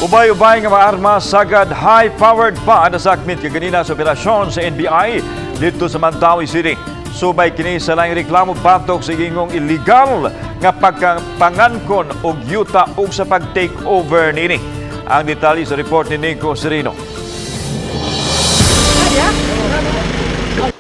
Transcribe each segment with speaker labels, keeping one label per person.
Speaker 1: Ubay-ubay nga mga armas sagad high-powered pa nasakmit kaganina sa operasyon sa NBI didto sa Mandaue City. Subay kini sa laing reklamo batok sa giingong illegal nga pagpangankon og yuta ug sa pag-take over niini. Ang detalye sa report ni Nico Sereno.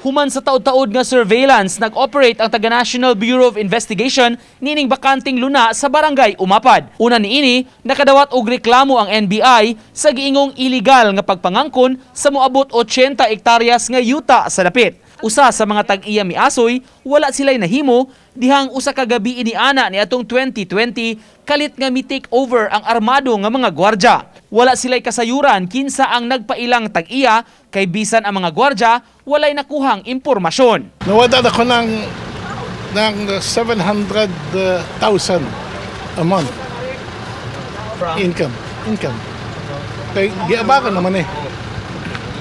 Speaker 2: Human sa taod-taod nga surveillance, nag-operate ang taga National Bureau of Investigation niining bakanting luna sa Barangay Umapad. Una niini, nakadawat og reklamo ang NBI sa giingong illegal nga pagpangangkon sa moabot 80 ektaryas nga yuta sa dapit. Usa sa mga tag-iya miasoy, wala sila'y nahimo dihang usa ka gabi ini ana ni atong 2020 kalit nga mi-take over ang armado nga mga gwardya. Wala sila'y kasayuran kinsa ang nagpailang tag-iya kay bisan ang mga gwardya walay nakuhang impormasyon.
Speaker 3: Nawala ako ng 700,000 a month. Income. Income. Kay giabakan naman eh.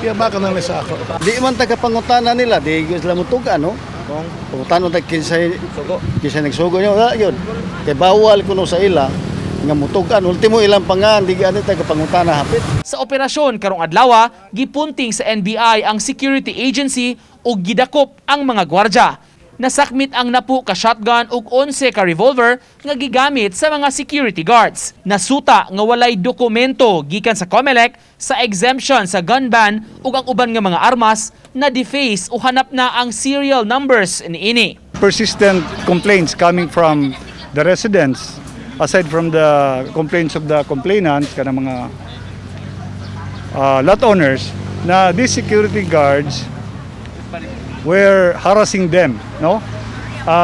Speaker 3: Giabakan naman sa ako.
Speaker 4: Di man taga pangutana nila, di sila mutuga, no? Pangutana tag kinsay kinsay nagsugo niyo, wala yun. Kay bawal kuno sa ila nga mutugan. Ultimo ilang pangan, di ani taga pangutana hapit.
Speaker 2: Sa operasyon karong adlaw, gipunting sa NBI ang security agency ug gidakop ang mga gwardya. Nasakmit ang napu ka shotgun ug 11 ka revolver nga gigamit sa mga security guards. Nasuta nga walay dokumento gikan sa COMELEC sa exemption sa gun ban ug ang uban nga mga armas na deface o hanap na ang serial numbers niini.
Speaker 5: Persistent complaints coming from the residents, aside from the complaints of the complainants, kanang mga lot owners, na these security guards were harassing them, no?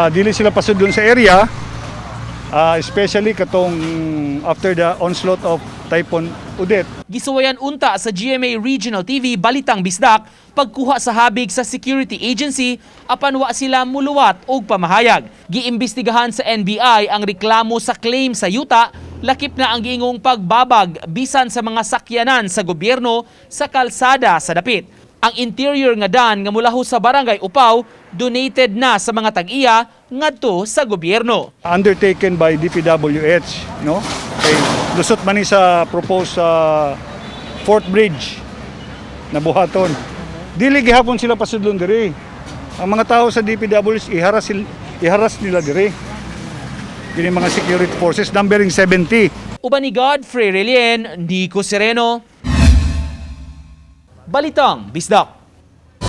Speaker 5: Dili sila pasudlon sa area, especially katong after the onslaught of Typhoon Odette.
Speaker 2: Gisuwayan unta sa GMA Regional TV Balitang Bisdak pagkuha sa habig sa security agency apan wa sila muluwat og pamahayag. Giimbestigahan sa NBI ang reklamo sa claim sa yuta, lakip na ang giingong pagbabag bisan sa mga sakyanan sa gobyerno sa kalsada sa dapit. Ang interior nga dan nga mulaho sa Barangay Upaw, donated na sa mga tag-iya ngadto sa gobyerno.
Speaker 5: Undertaken by DPWH, no? Kay lusot man ni sa proposed fourth bridge na buhaton. Dili gihapon sila pasudlon diri. Ang mga tao sa DPWH iharas nila diri. Kini mga security forces numbering 70.
Speaker 2: Uban ni Godfrey Relien, Nico Sereno. Balitang Bisdak.